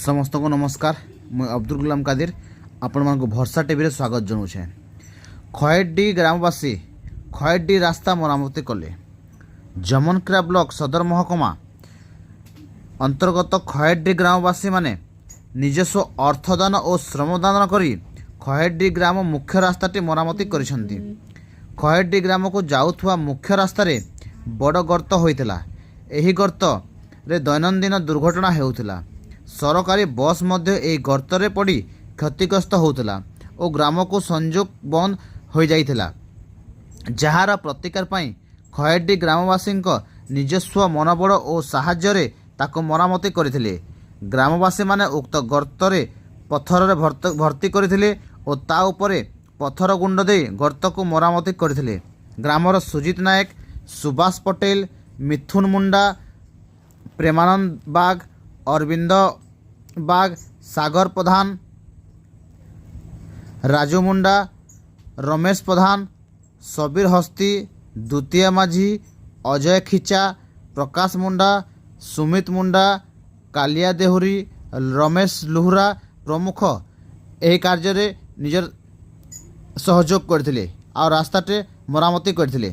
ସମସ୍ତଙ୍କୁ ନମସ୍କାର। ମୁଇଁ ଅବଦୁଲ ଗୁଲାମ କାଦିର ଆପଣମାନଙ୍କୁ ଭରସା ଟିଭିରେ ସ୍ୱାଗତ ଜଣାଉଛେ। ଖଏଡି ଗ୍ରାମବାସୀ ଖଏଡି ରାସ୍ତା ମରାମତି କଲେ। ଜମନକିରା ବ୍ଲକ ସଦର ମହକୁମା ଅନ୍ତର୍ଗତ ଖଏଡି ଗ୍ରାମବାସୀମାନେ ନିଜସ୍ୱ ଅର୍ଥଦାନ ଓ ଶ୍ରମଦାନ କରି ଖଏଡି ଗ୍ରାମ ମୁଖ୍ୟ ରାସ୍ତାଟି ମରାମତି କରିଛନ୍ତି। ଖଏଡି ଗ୍ରାମକୁ ଯାଉଥିବା ମୁଖ୍ୟ ରାସ୍ତାରେ ବଡ଼ ଗର୍ତ୍ତ ହୋଇଥିଲା। ଏହି ଗର୍ତ୍ତରେ ଦୈନନ୍ଦିନ ଦୁର୍ଘଟଣା ହେଉଥିଲା। ସରକାରୀ ବସ୍ ମଧ୍ୟ ଏହି ଗର୍ତ୍ତରେ ପଡ଼ି କ୍ଷତିଗ୍ରସ୍ତ ହେଉଥିଲା ଓ ଗ୍ରାମକୁ ସଂଯୋଗ ବନ୍ଦ ହୋଇଯାଇଥିଲା, ଯାହାର ପ୍ରତିକାର ପାଇଁ ଖଏଡି ଗ୍ରାମବାସୀଙ୍କ ନିଜସ୍ୱ ମନୋବଳ ଓ ସାହାଯ୍ୟରେ ତାକୁ ମରାମତି କରିଥିଲେ। ଗ୍ରାମବାସୀମାନେ ଉକ୍ତ ଗର୍ତ୍ତରେ ପଥରରେ ଭର୍ତ୍ତି କରିଥିଲେ ଓ ତା ଉପରେ ପଥର ଗୁଣ୍ଡ ଦେଇ ଗର୍ତ୍ତକୁ ମରାମତି କରିଥିଲେ। ଗ୍ରାମର ସୁଜିତ ନାୟକ, ସୁବାସ ପଟେଲ, ମିଥୁନ ମୁଣ୍ଡା, ପ୍ରେମାନନ୍ଦ ବାଗ, ଅରବିନ୍ଦ ବାଗ, ସାଗର ପ୍ରଧାନ, ରାଜୁ ମୁଣ୍ଡା, ରମେଶ ପ୍ରଧାନ, ସବୀର ହସ୍ତି, ଦ୍ୱିତୀୟ ମାଝୀ, ଅଜୟ ଖିଚା, ପ୍ରକାଶ ମୁଣ୍ଡା, ସୁମିତ ମୁଣ୍ଡା, କାଲିଆ ଦେହୁରୀ, ରମେଶ ଲୁହୁରା ପ୍ରମୁଖ ଏହି କାର୍ଯ୍ୟରେ ନିଜର ସହଯୋଗ କରିଥିଲେ ଆଉ ରାସ୍ତାଟେ ମରାମତି କରିଥିଲେ।